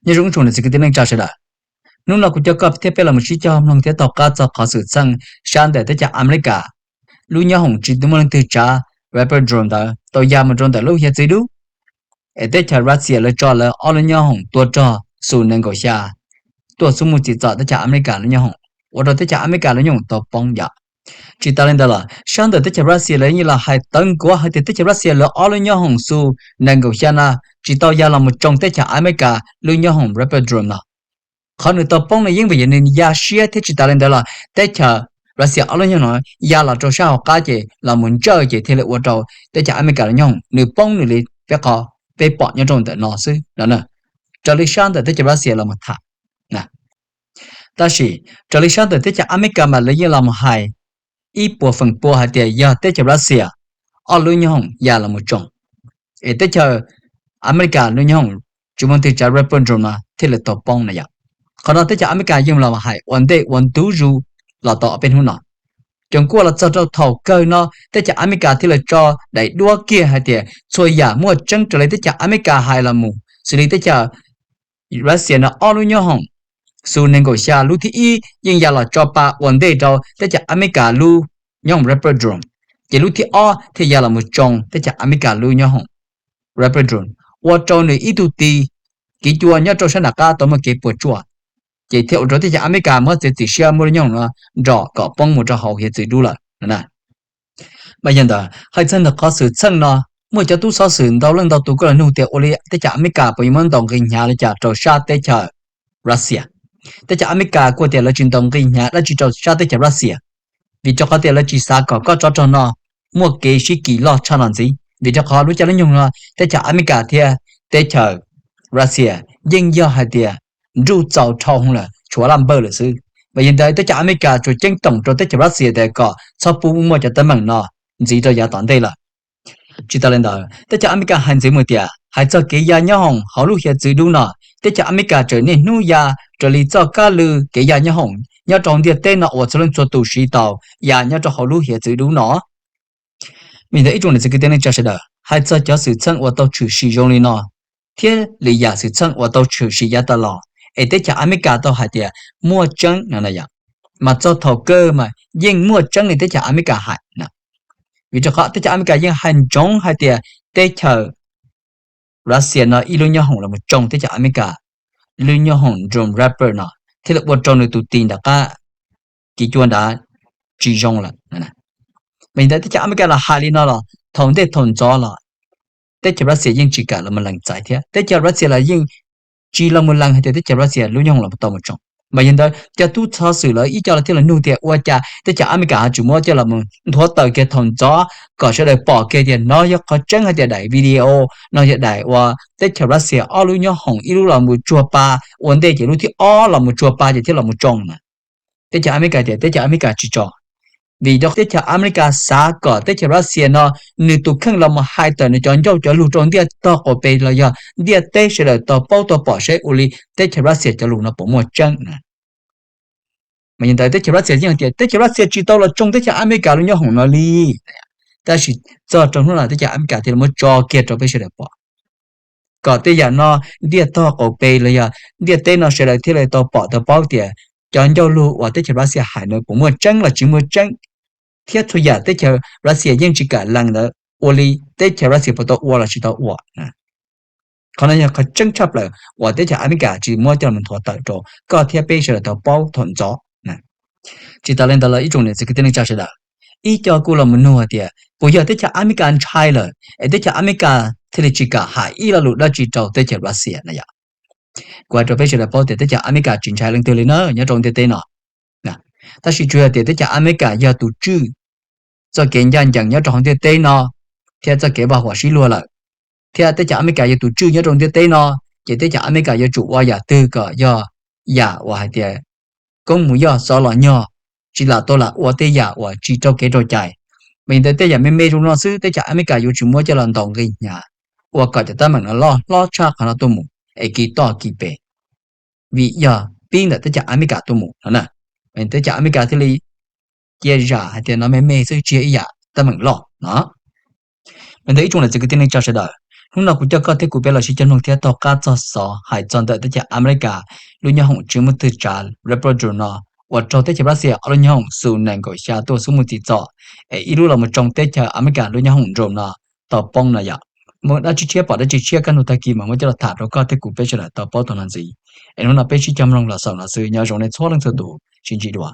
Nyob zoo ib tsoom niam txiv kwv tij neej tsa sawv daws, hnub no kuv coj koj thiab peb los mus sib cog mloog thiab taug qab txog qhov xwm txheej sab ntawm teb chaws Amelikas lub nyob hoom tsis muaj leej twg tsav rapper drone ntawd tau ya mus rau ntawm lub hiav txwv dub, es teb chaws Russia lawv tso lawv ob lub nyob hoom tua rog xu nees nkaum xya tuaj xub mus txim txom teb chaws Amelikas lub nyob hoom, ua rau teb chaws Amelikas lub nyob hoom tau poob yom. Tsis tas li ntawd los sab ntawm teb chaws Russia lawv yeej los hais tawv nkuav hais tias teb chaws Russia lawv ob lub nyob hoom xu nees nkaum xya na tsis tau ya los mus tsoo teb chaws Amelikas lub nyob hoom rapper drone no. Qhov nws tau poob no yeej vim yog nws ya siab thiab tsis tas li ntawd los teb chaws Russia ob lub nyob hoom ya los rau sab hauv qab ces los mus ntsawj ces thiaj li ua rau teb chaws Amelikas lub nyob hoom nws poob nws li peb qhov peb pom nyob rau ntawm no xwb no. Raws li sab ntawm teb chaws Russia los mus tham. Tab sis raws li sab ntawm teb chaws Amelikas mas lawv yeej los mus hais ib puas feem pua hais tias yog teb chaws Russia ob lub nyob hoom ya los mus tsoo, es teb chaws Amelikas lub nyob hoom tsis muaj leej twg tsav rapper drone no thiaj li tau poob na yom. Qhov no teb chaws Amelikas yeej los hais ua ntej ua ntu zus los tau ob peb hnub no. Ces kuj los txog rau thaum kawg no teb chaws Amelikas thiaj li tso daim duab kiag hais tias txhua yam muaj tseeb raws li teb chaws Amelikas hais los mus xws li teb chaws Russia no ob lub nyob hoom xu nees nkaum xya lub thib ib yeej ya los tso pa ua ntej rau teb chaws Amelikas lub nyob hoom rapper drone, ces lub thib ob thiaj ya los mus tsoo teb chaws Amelikas lub nyob hoom rapper drone, ua rau nws ib tug ti kiv cua nyob rau sab nram qab tau muaj kev puas tsuaj, ces thiaj ua rau teb chaws Amelikas muab txiav txim siab muab lub nyob hoom no nrom kom poob mus rau hauv hiav txwv dub lawm. Mas yog ntawd hais txog ntawm qhov xwm txheej no muaj cov tub xov xwm ntau leej ntau tus kuj los nug tias ua li teb chaws Amelikas puas yuav muab ntaus nqi hnyav li cas rau sab teb chaws Russia. Teb chaws Amelikas kuj tias lawv tsis ntaus nqi hnyav dab tsi rau sab teb chaws Russia, vim rau qhov tias lawv tsis xav kom kob tsov rog no muaj kev sib kis loj tshaj no ntxiv, vim rau qhov lub caij lub nyoog no teb chaws Amelikas thiab teb chaws Russia yeej yog hais tias nruj txaus dhau lawm tshuav laj npawj lawm xwb. Mas yog ntawd teb chaws Amelikas tsuas ceeb toom rau teb chaws Russia tias kom txhob pub muaj cov teeb meem no ntxiv rau yav tom ntej lawm. Tsis tas li ntawd teb chaws Amelikas hais ntxiv mus tias hais txog kev ya nyob hoom hauv lub hiav txwv dub no, teb chaws Amelikas tseem niaj hnub ya raws li txoj kab lw kev ya nyob hoom nyob rau ntiaj teb no uas txhua leej txhua tus siv tau ya nyob rau hauv lub hiav txwv dub no. Vim ntawd ib tsoom niam txiv kwv tij neej tsa sawv daws, hais txog cov xwm txheej uas tau tshwm sim zoo li no thiab lwm yam xwm txheej uas tau tshwm sim yav tas los es teb chaws Amelikas tau hais tias muaj tseeb no, mas txog thaum kawg mas yeej muaj tseeb li teb chaws Amelikas hais na. Vim rau qhov teb chaws Amelikas yeej hais ntsoov hais tias teb chaws Russia no ib lub nyob hoom los mus tsoo teb chaws Amelikas lub nyob hoom drone rapper no thiaj li ua rau nws tus ti nram qab kiv cua nrad tsis zoo lawm. Mas yog ntawd teb chaws Amelikas los hais li no los thaum ntej thaum ntxov los teb chaws Russia yeej tsis kam los mus lees txais thiab teb chaws Russia los yeej tsis los mus lees hais tias teb chaws Russia lub nyob hoom los tau mus tsoo. Mas yog ntawd cov tub xov xwm lawv ib co los thiaj los nug tias ua cas teb chaws Amelikas ho tsis muab coj los nthuav tawm kiag thaum ntxov kom sawv daws pom kiag tias no yog qhov tseeb hais tias daim video no yog daim uas teb chaws Russia ob lub nyob hoom ib lub los mus tsuag pa ua ntej ces lub thib ob los mus tsuag pa ces thiaj los mus tsoo na. Teb chaws Amelikas tias teb chaws Amelikas tsis tso, vim rau teb chaws Amelikas xav kom teb chaws Russia no nws tus kheej los mus hais tawm nws cov ncauj cov lug rau ntiaj tog qaum pes los yog ntiaj teb sawv daws tau paub tau pom seb ua li teb chaws Russia cov lus no puas muaj tseeb na. Mas yog ntawd teb chaws Russia yeej hais tias teb chaws Russia tsis tau los tsoo teb chaws Amelikas lub nyob hoom no li. Tab sis txog rau hnub no teb chaws Amelikas thiaj li muab tso kiag rau peb sawv daws pom, kom tej yam no ntiaj tog qaum pes los yog ntiaj teb no sawv daws thiaj li tau pom tau paub tias cov ncauj lug uas teb chaws Russia hais no puas muaj tseeb los tsis muaj tseeb, thiab txhua yam teb chaws Russia yeej tsis kam lees ntawd ua li teb chaws Russia puas tau ua los tsis tau ua. Qhov no yog qhov tseeb tshaj plaws uas teb chaws Amelikas tsis muab coj los nthuav tawm rau koj thiab peb sawv daws tau paub thaum ntxov. Tsis tas li ntawd los ib tsoom niam txiv kwv tij neej tsa sawv daws, ib co kuj los mus nug hais tias puas yog teb chaws Amelikas ntshai lawm es teb chaws Amelikas thiaj li tsis kam hais ib lo lus dab tsi rau teb chaws Russia na yom. Kuv hais rau peb sawv daws paub tias teb chaws Amelikas tsis ntshai leej twg li na nyob rau ntiaj teb no. Tab sis tsuas yog tias teb chaws Amelikas yog tus tswj txoj kev ncaj ncees nyob rau hauv ntiaj teb no thiab txoj kev vaj huam sib luag lawm, thiab teb chaws Amelikas yog tus tswj nyob rau ntiaj teb no, ces teb chaws Amelikas yuav tsum ua yam twg kom yog yam uas hais tias koob mus yog xov los nyog, tsis lam tau lam ua tej yam uas tsis raug kev raug cai. Mas yog ntawd tej yam me me zoo no xwb teb chaws Amelikas yuav tsis muab coj los ntaus nqi hnyav ua kom cov teeb meem no loj hlob tshaj qhov no tuaj mus es kis toj kis pes, vim yog pib ntawm teb chaws Amelikas tuaj mus no na. Teb chaws Amelikas thiaj li cia zam hais tias no me me xwb tsis yog ib yam teeb meem loj no. Mas ntawd ib tsoom niam txiv kwv tij neej tsa sawv daws, Hnub no kuv coj koj thiab kuv peb los sib cog mloog thiab taug qab txog xov hais txog ntawm teb chaws Amelikas lub nyoob hoom tsis muaj twg tsav Reaper Drone no uas raug teb chaws Russia ob lub nyoob hoom Su nees nkaum xya tuaj xub mus txim txom, es ib lub los mus tsoo teb chaws Amelikas lub nyoob hoom drone no tau poob no yom. Muaj dab tsi tshiab pom dab tsi tshiab kaj ntug tag kis mas muab coj los tham rau koj thiab kuv peb sawv daws tau paub tau hnov ntxiv. Es hnub no peb sib cog mloog los xaus no xwb, nyob zoo nej txhua leej txhua tus, sib ntsib dua.